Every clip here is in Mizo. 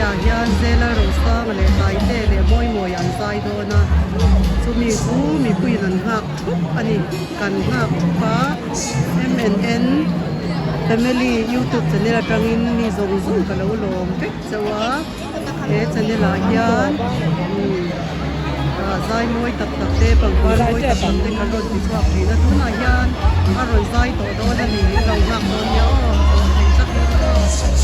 tlaiah hian Zela Rosanga leh Taite leh Mawimawi an zai dawn a, chumi chu mipuiin an nghak thup a ni. Kan nghak thup a, MNN Family YouTube channel atangin mi zawng zawng ka lo lawm vek chauh a, he channel ah hian umm zai mawi tak tak te pangpar mawi tak tak te kan rawn ti chhuak thin a, tunah hian a rawn zai tawh dawn a ni in lo nghak dawn nia aw tawh thei tak in aw.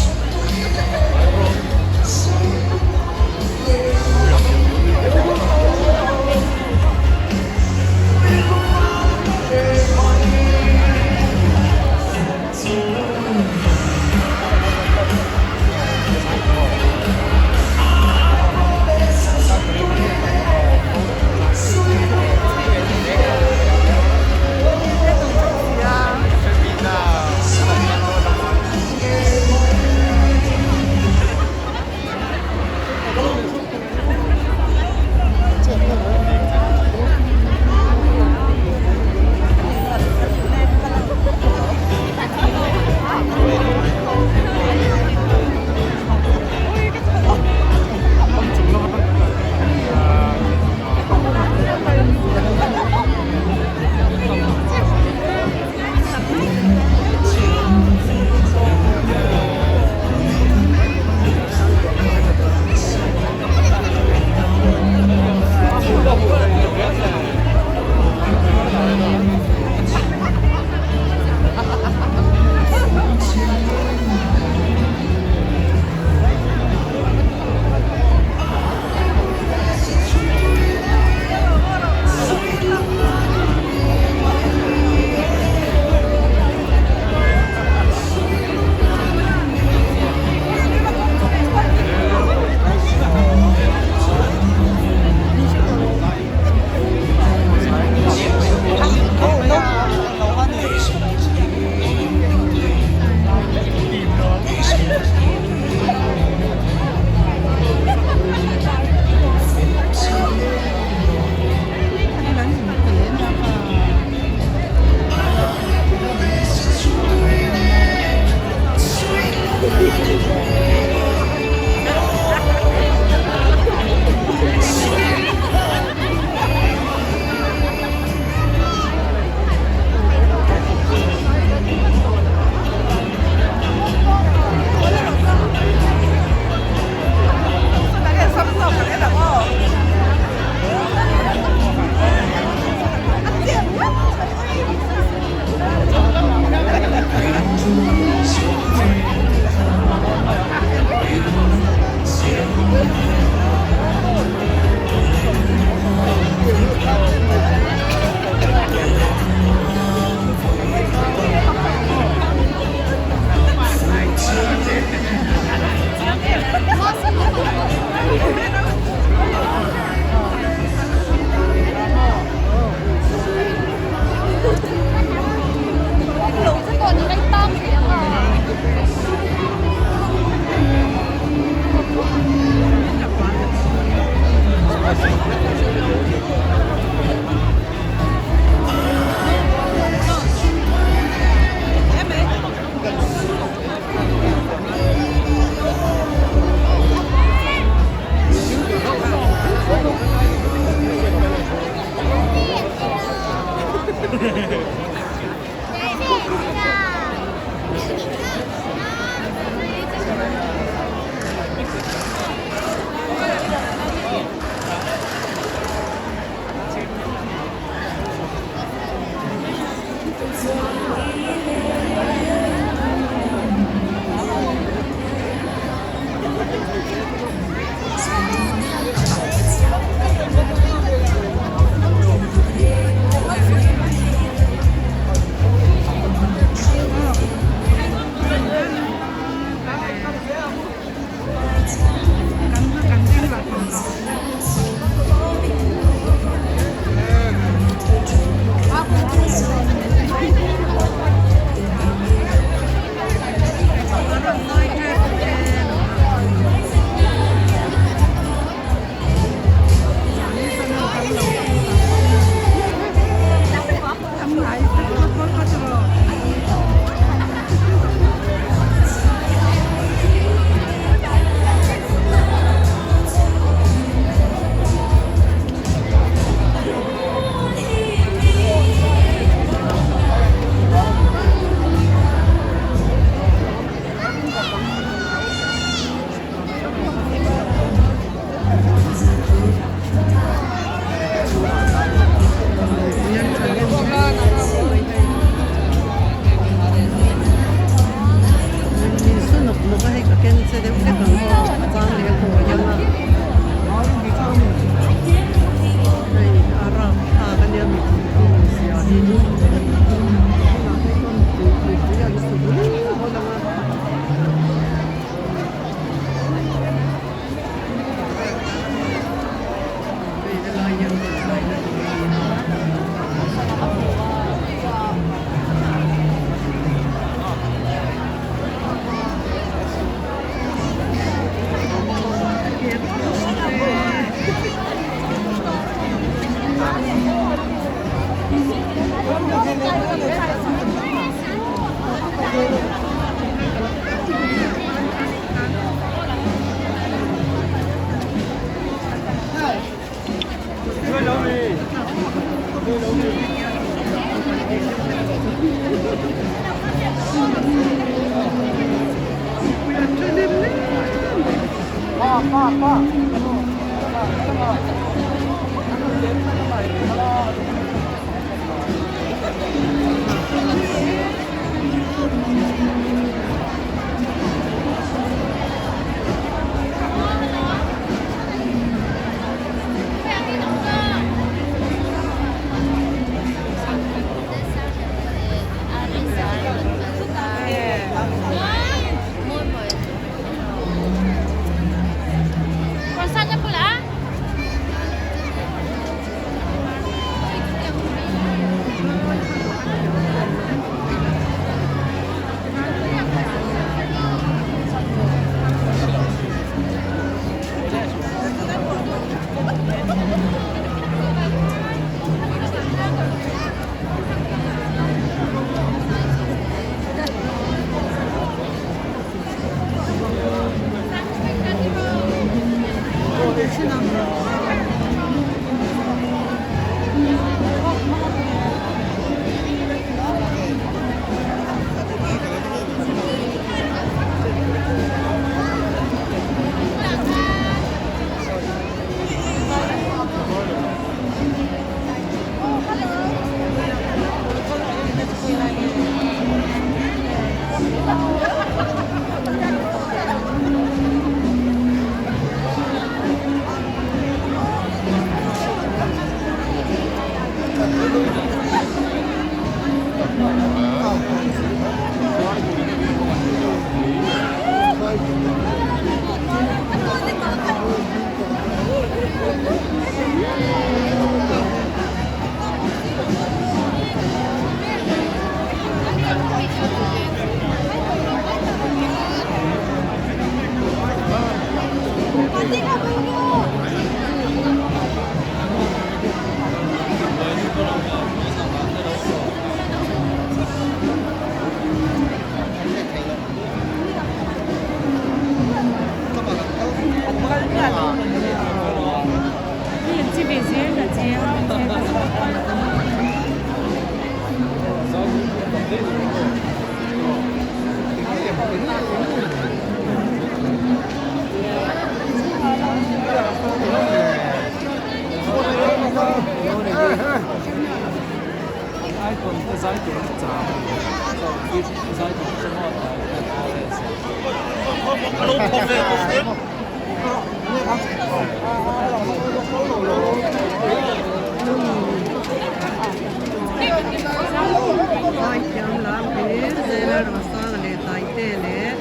Zaithiam lam hlir zel a Rosanga leh Taite leh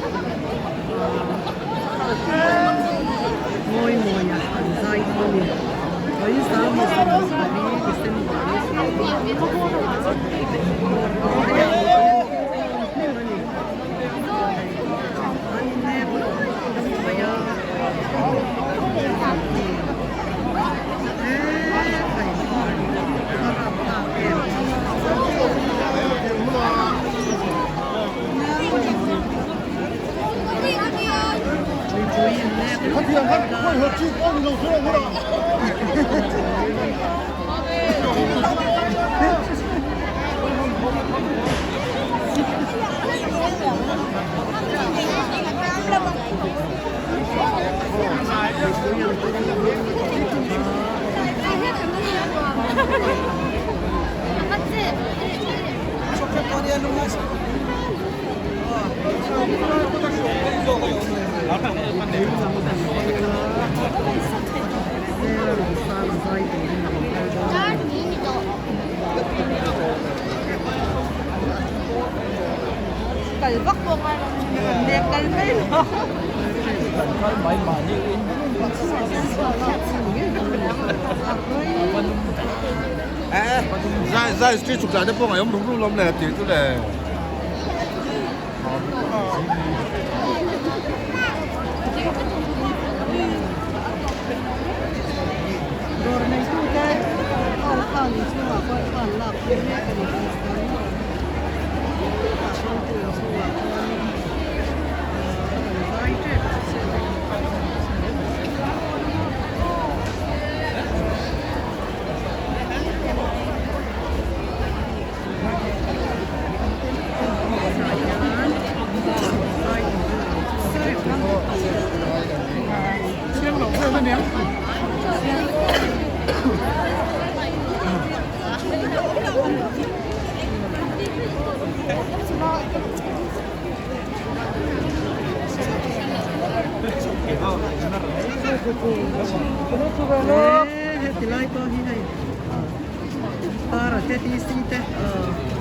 Mawi Mawia an zai dawn a ni. Vawiin 24 December ni 20 a ni. An innek mai a. Dawr neitute ho khan inchhungah pawh thla an lak pui mek a ni. Eee heti lai pawh hi hei para te DC te aw.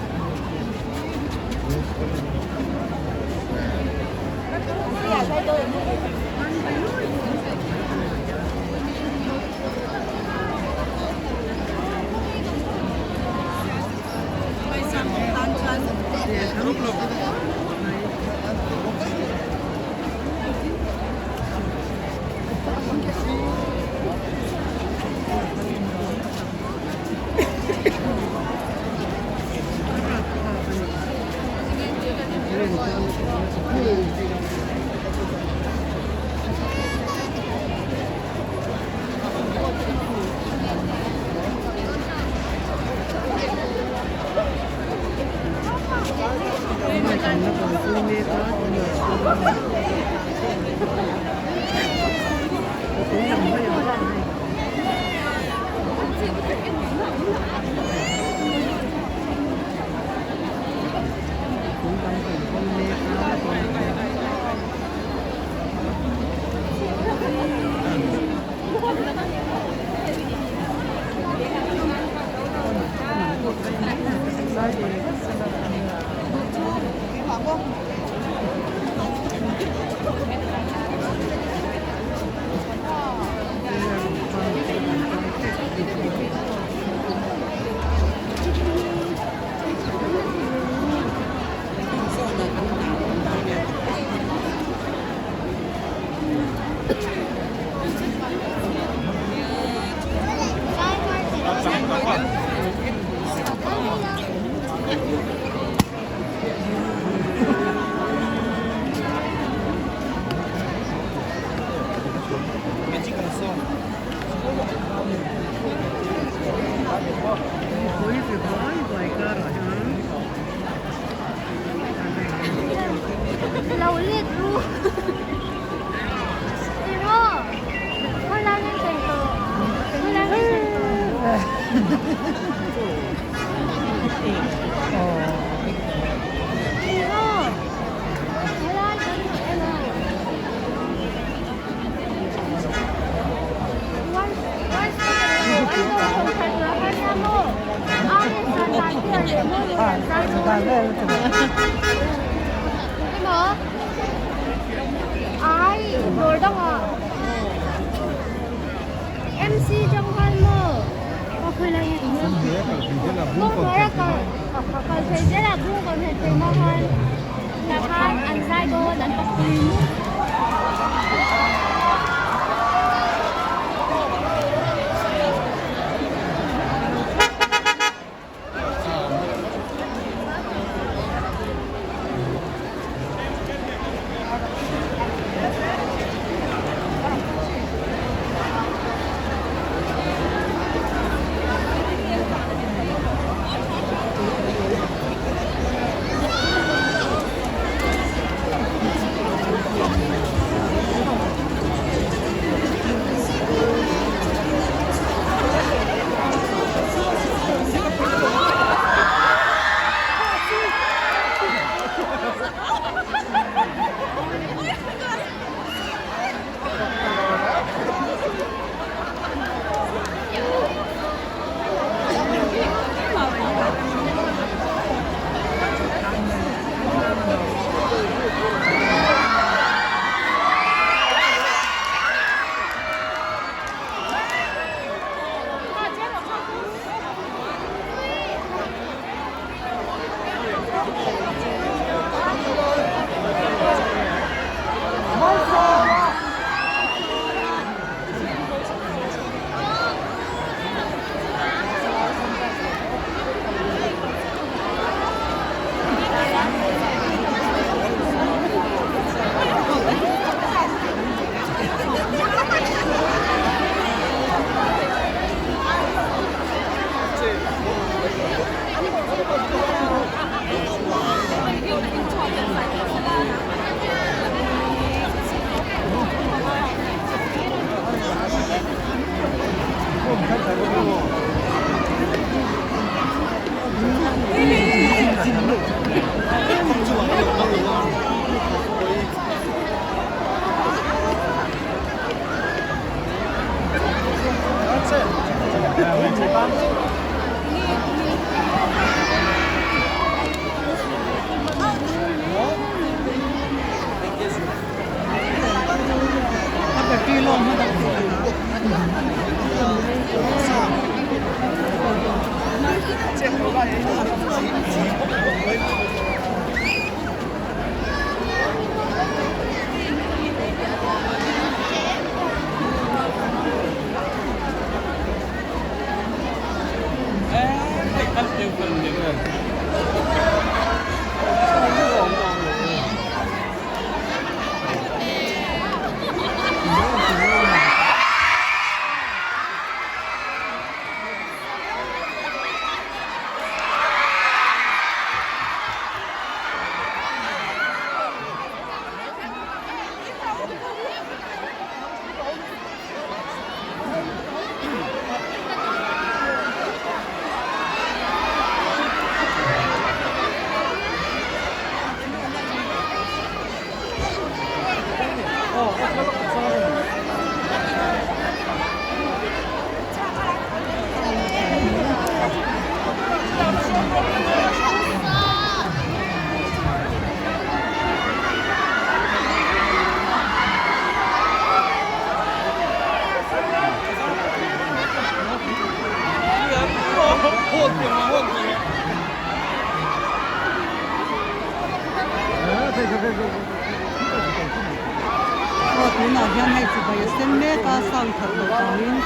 Aw tunah hian hei chibai a sen mek a sound that loh vangin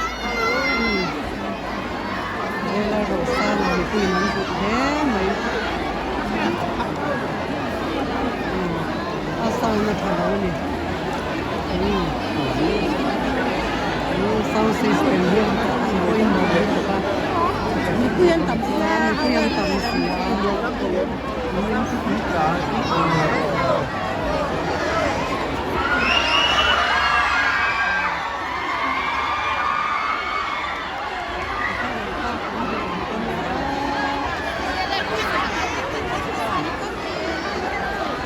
helai Rosanga mipuiin an duh hle mai a sound a tha lo a ni sound system hi a pawimawh lutuk a mipui an tam si a mipui an tam si a.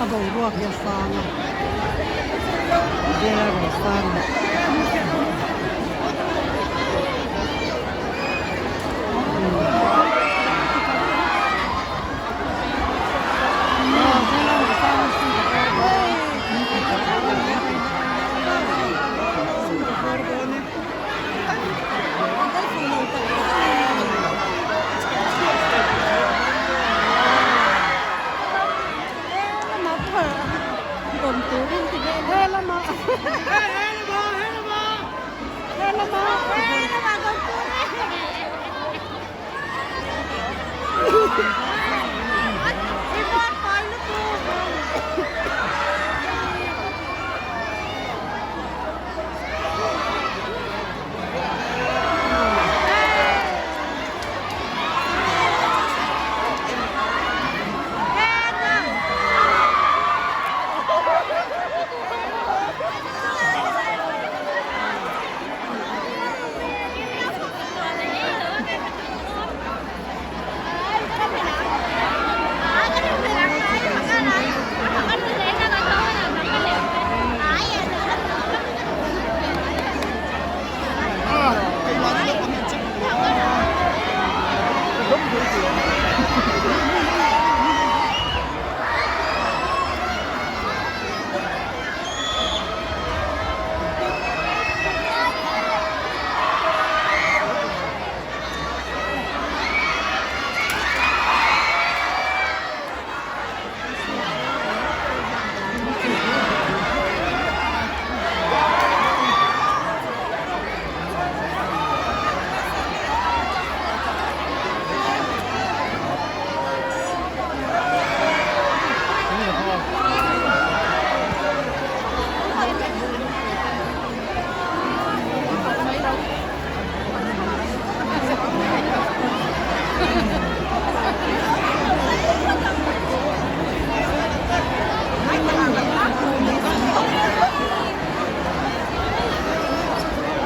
A boruak hi a sang a vel a rawn sang a.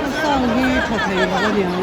A sound hi tha thei lo a niang.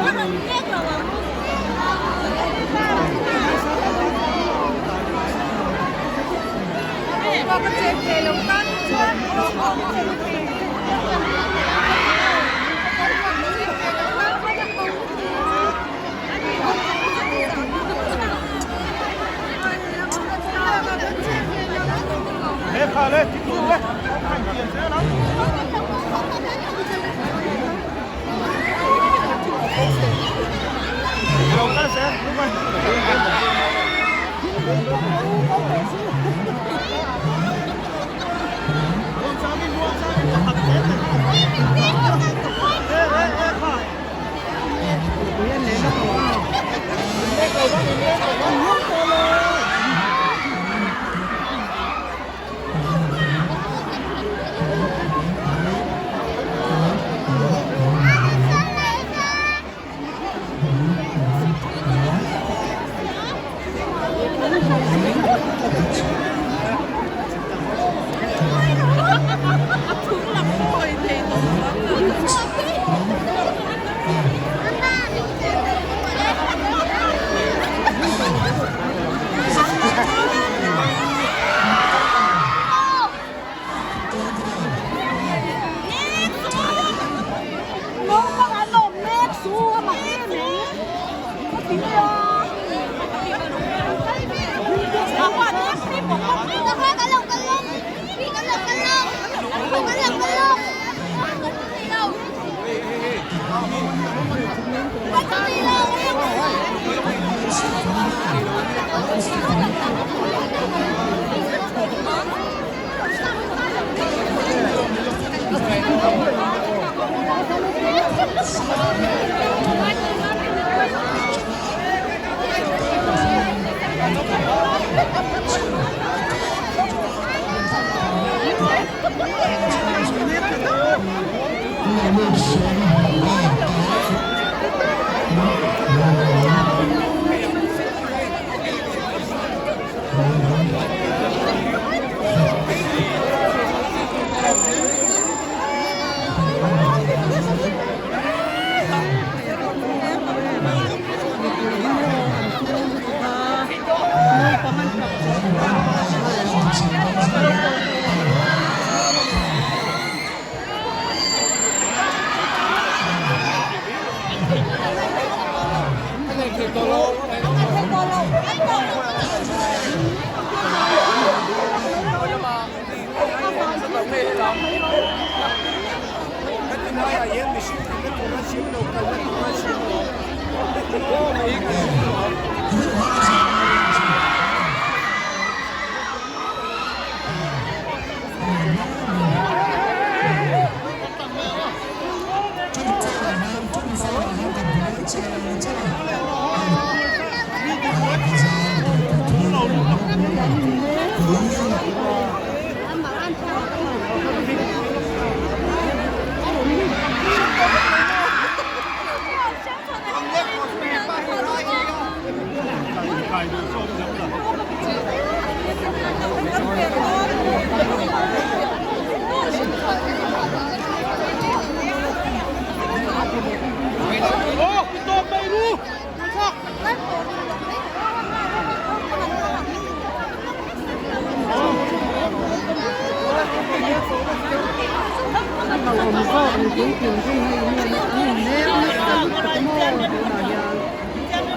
Hlauhawm zawk mipui thinrim hei hian an innek nasa lutuk maw tunah hian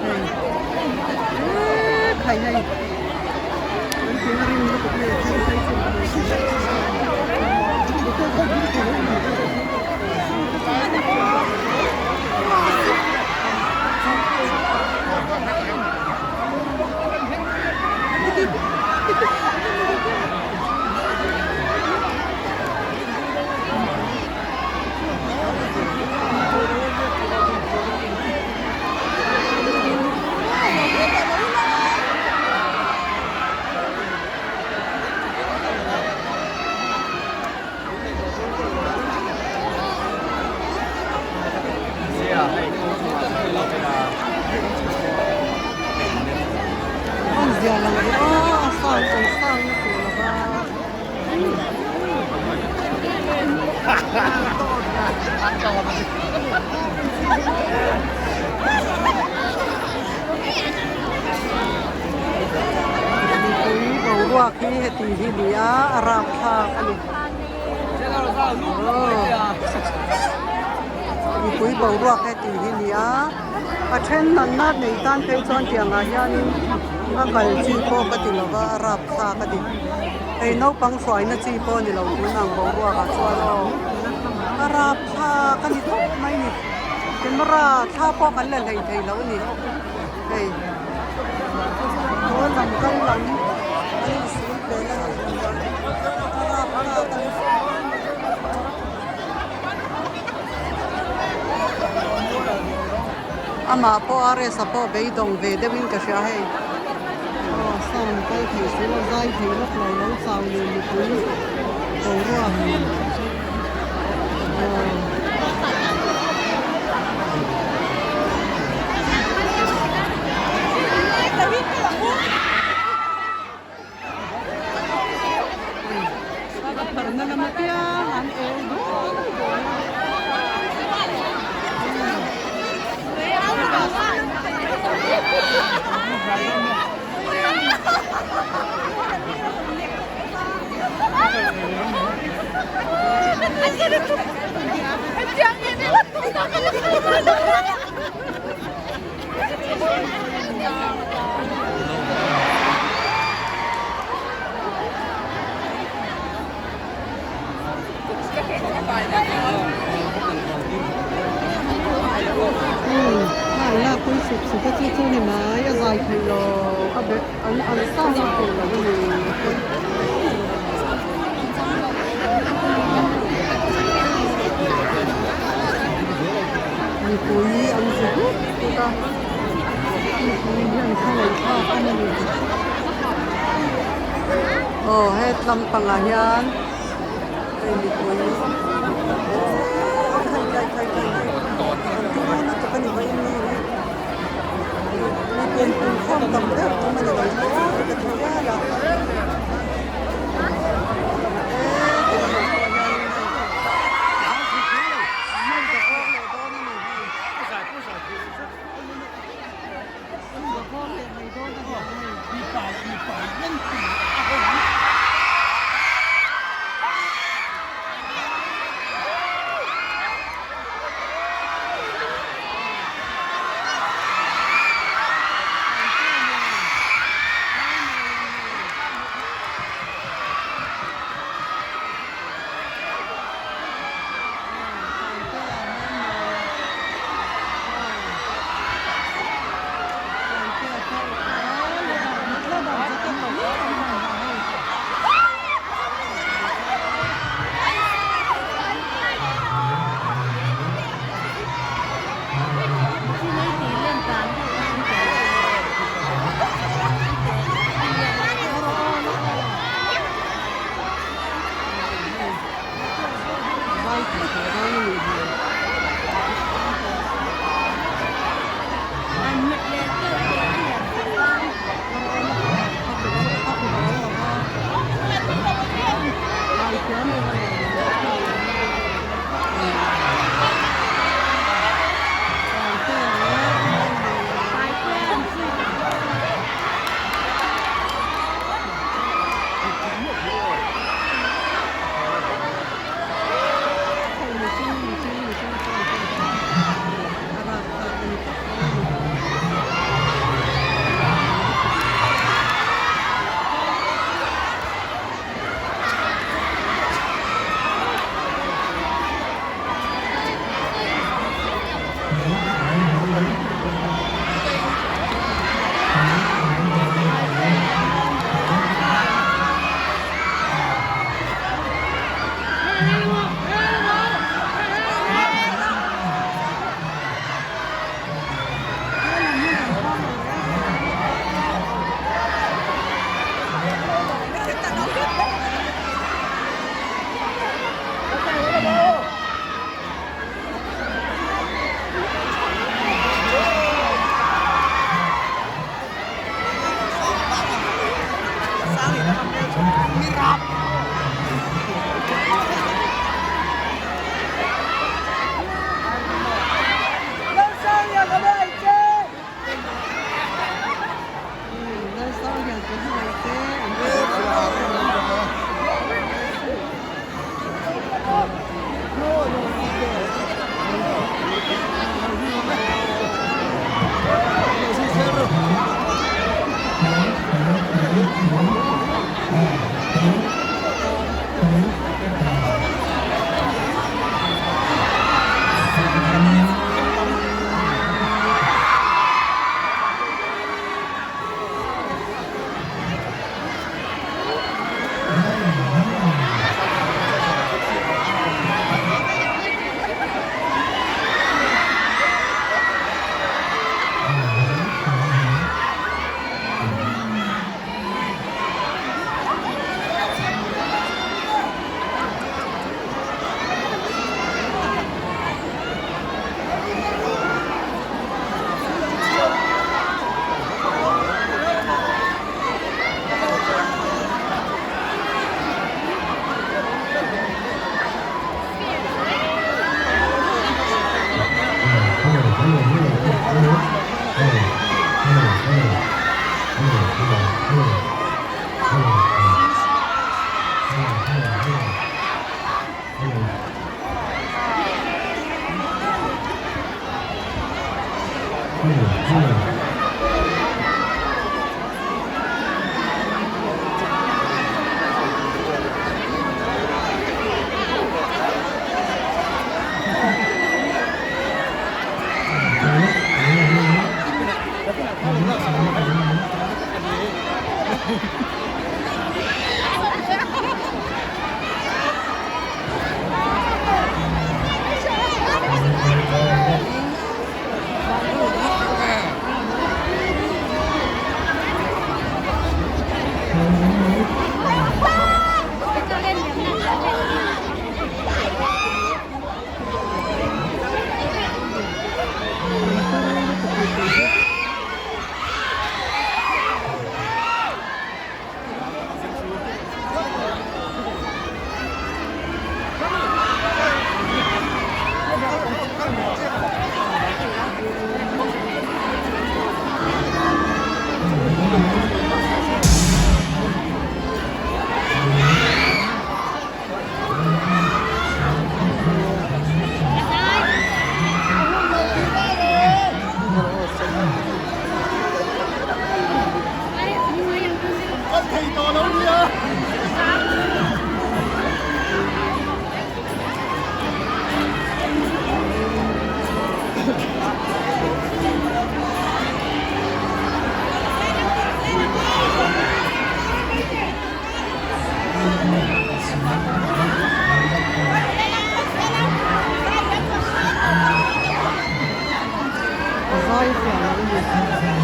hei eee khai hei an thin a rim lutuk hei a then phei chu Awmzia lo ve aw a sang an sang na tur lo va. Mipui boruak hi heti hi ni a a rapthlak a ni. Mipui boruak heti hi ni a a then natna nei tan phei chuan tiangah hianin a kal chi pawh ka ti lova a rapthlak a ni. Hei naupang hruaina chi pawh a ni lo tun ang boruakah chuan aw a rapthlak a ni tawp mai ni. Camera thla pawh kan la hlei thei lo a ni hei pawn lam kal lam an insul pel a ni thlalak tlak a ni. Amah pawh RS a pawh beidawng ve deuhin ka hria hei aw sound kal thei si lo zai thei lawk lo lo chau leh mipui boruak aw. A pharna lam apiang an eu duai duai a. Umm lak pui sup sup a chu chu ni mai a zai theih lo a be an an sound a theih lo a ni. Mipui an zi huk huk a mipui hian khawngaih thlak a ni. Aw he tlampangah hian hei mipui khai khai khai khai khai an turu lutuk a ni vawiin ni hi mipui pungkhawm tam deuh tum a ni lo maw ka ti hial a. A zai fiah lo a ni.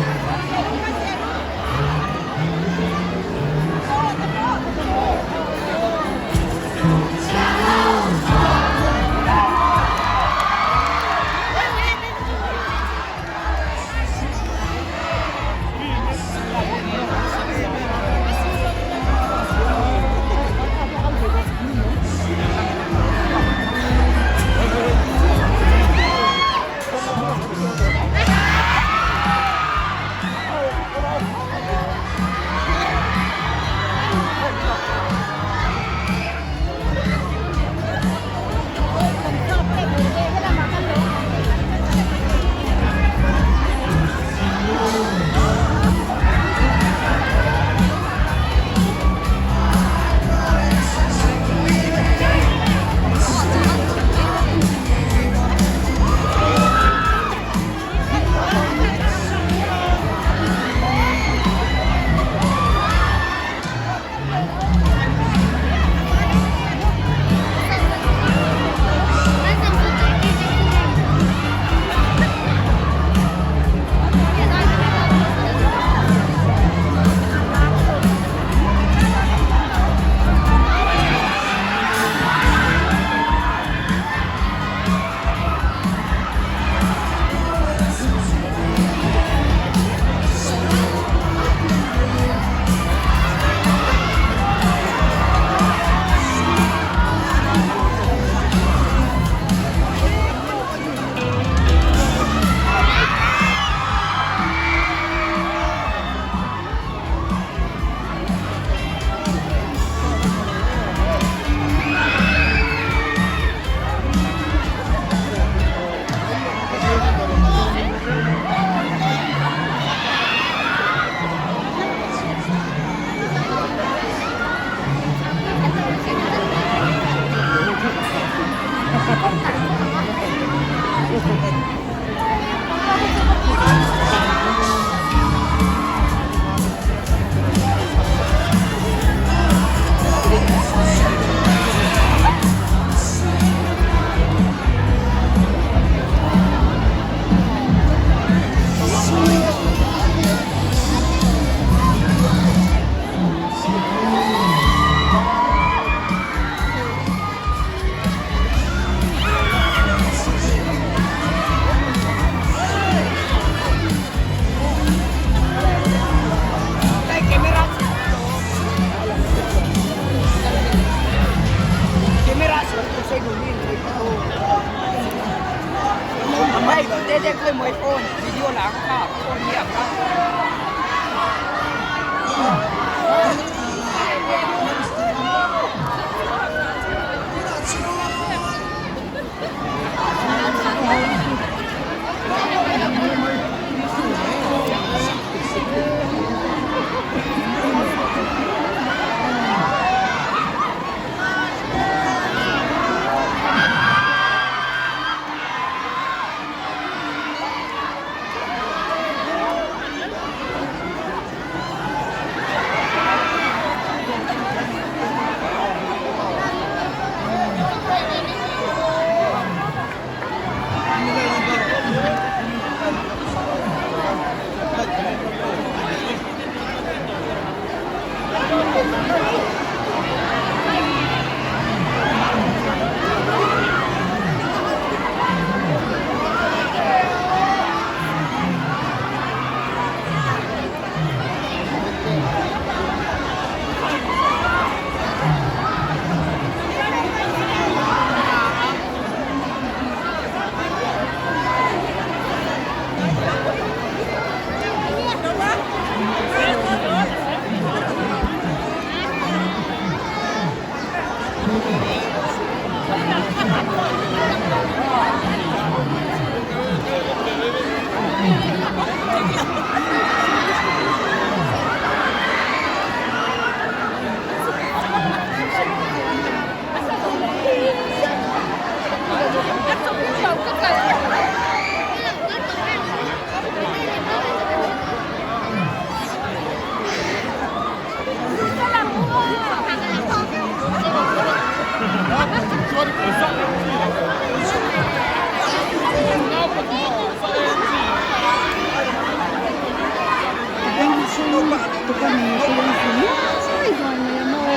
Bengchheng lutuk a ni chu a zi nuai nuai mai a maw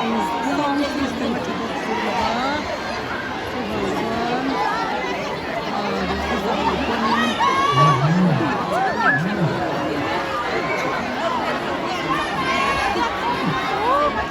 eng sound system a tha bawk si lo va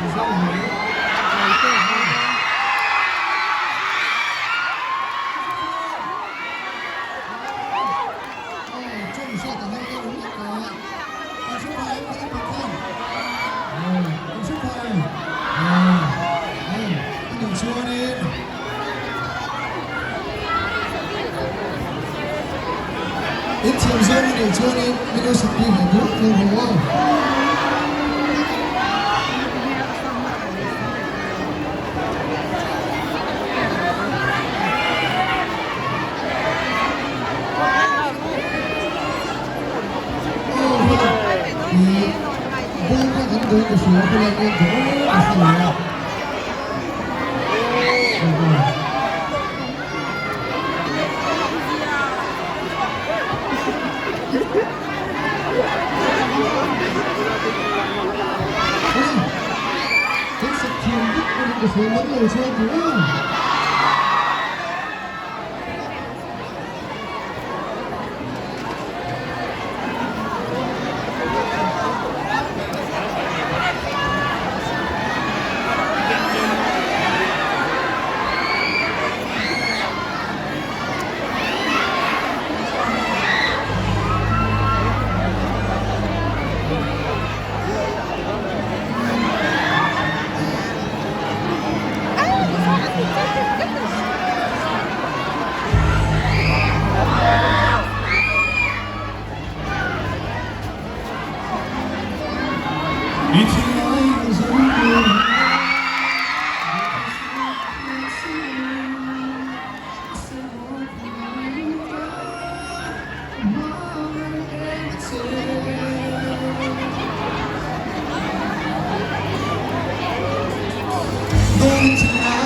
chuvang chuan ah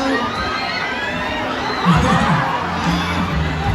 duhthusam ang pawhin.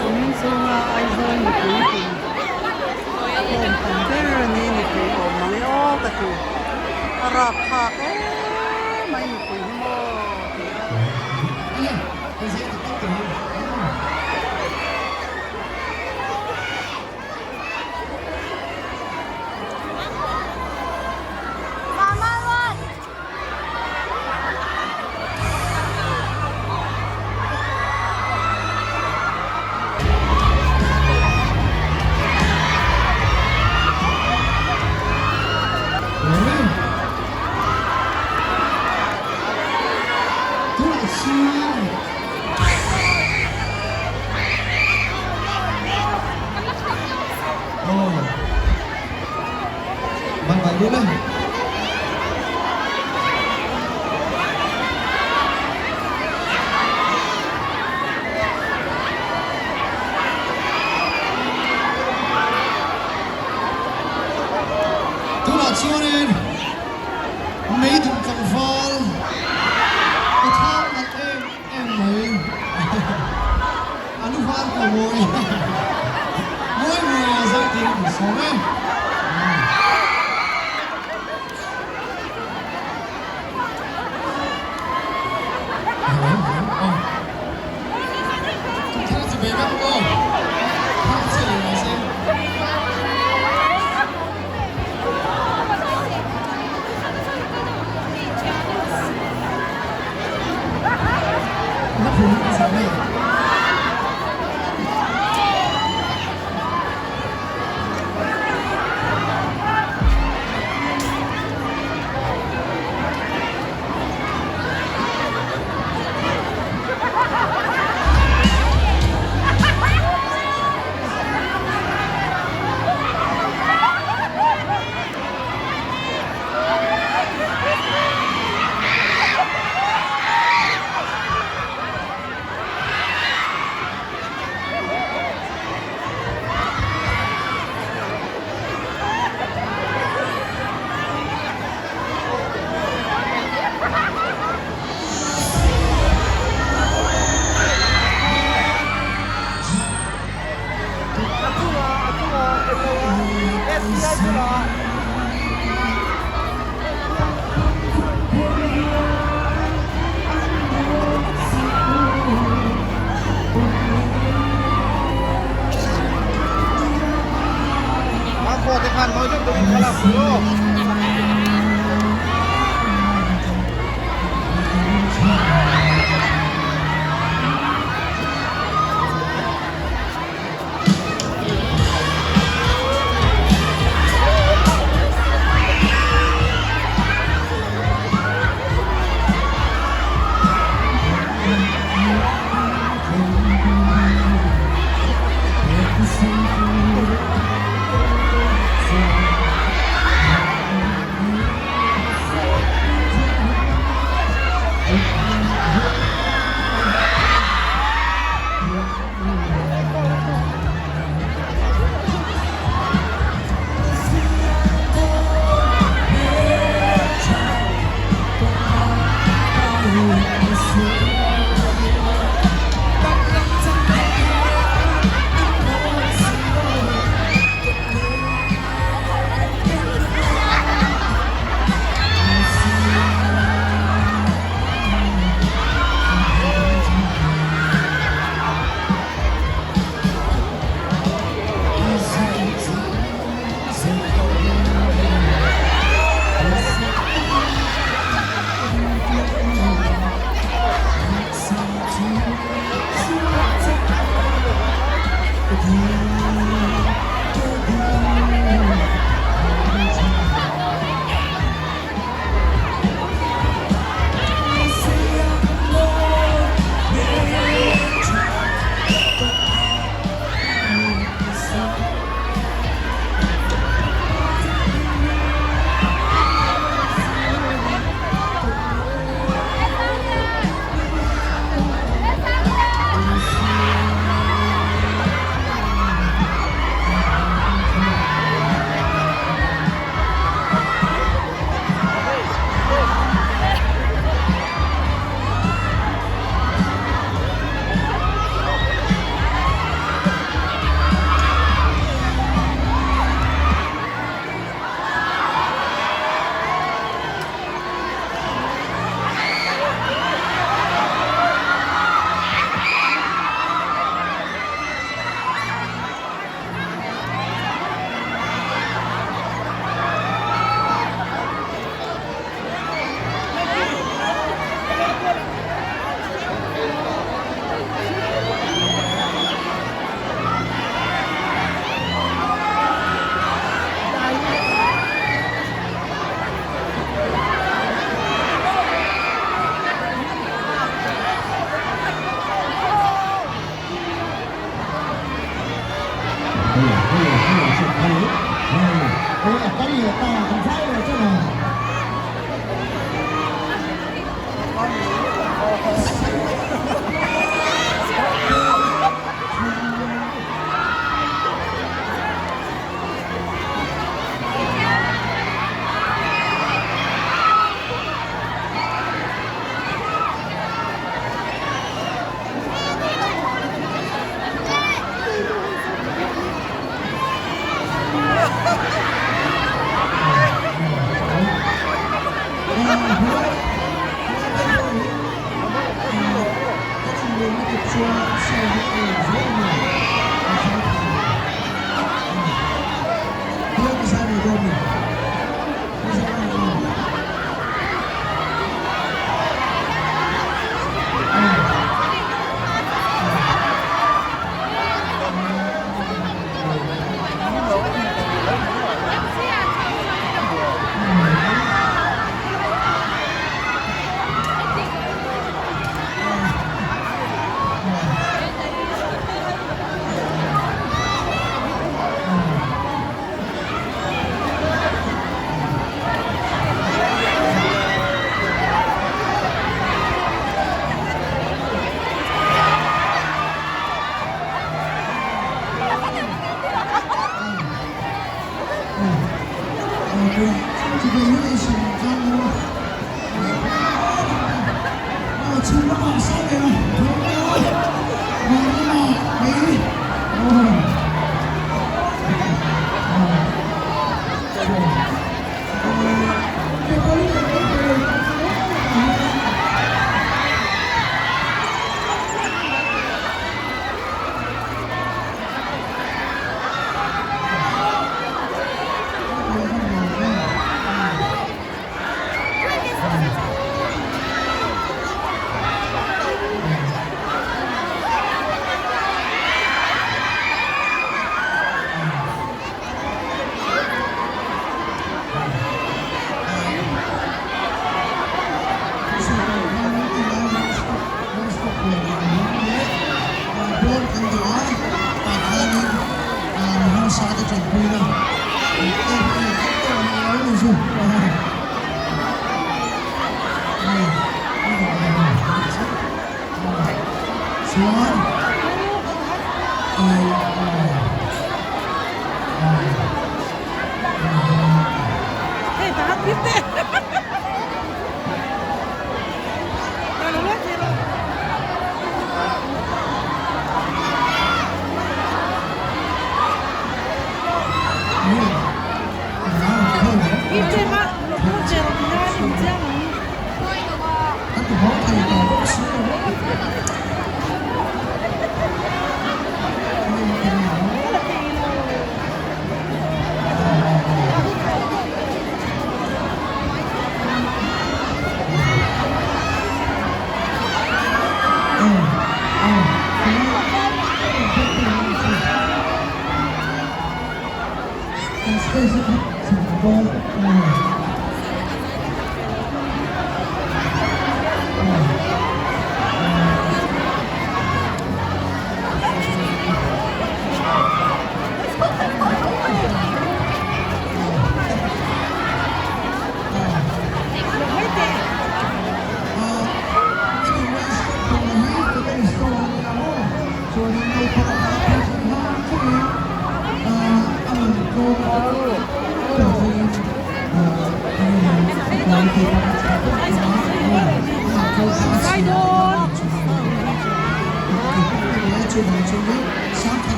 Kumin chhunga Aizawl mipui pum khawm tam ber a ni mipui awm mang e aw ka ti a rapthlak em mai mipui hi maw ti a. Tunah chuanin meidum tlangval ka thlang nalh em em mai a lu var pawh mawi mawi mawi a zai thei an sawm e. Hello hello aw Thang chi ve vek aw Thang chi leh mai se. Hla phun a zah mai.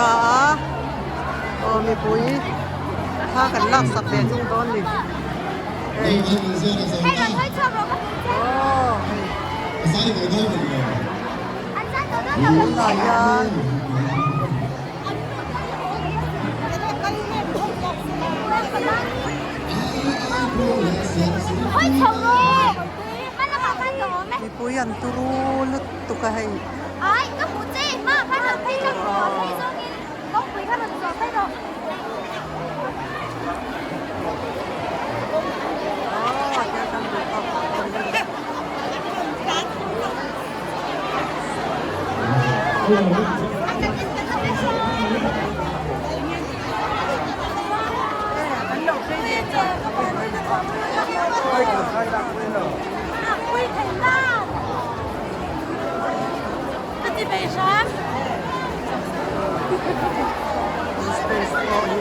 ta a, aw mipui thla kan lak sak ve thung dawn ni. Hei aw hei tunah hian. Mipui an turu lutuk a hei. Space pawh hi.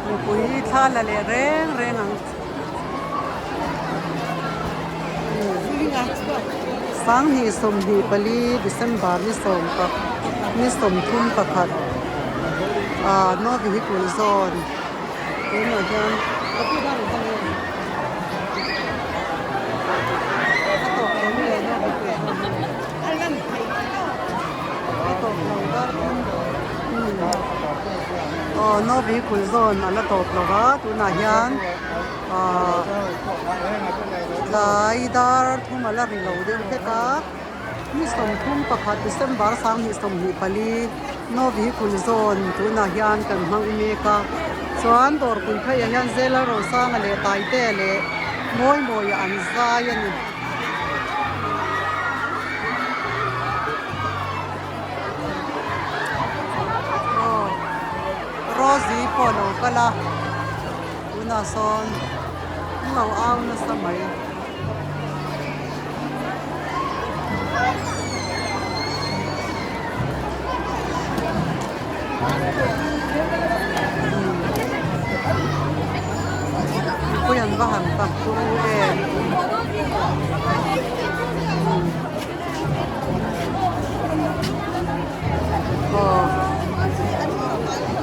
Mipui thla la leh reng reng ang. Sanghnih 24 December ni sawm pak ni 31 ah no vehicle zone tunah hian a tawp lo nge no vehicle zone. A tawp lo dar thum aw no vehicle zone a la tawp lo va tunah hian ahh tlai dar thum a la ri lo deuh hlek a ni 31 December 2024 no vehicle zone tunah hian kan hmang mek a chuan dawrpui pheiah hian Zela Rosanga leh Taitea leh Mawimawia an zai a ni. Aw Rosie pawh a lo kal a tunah sawn an lo au nasa mai.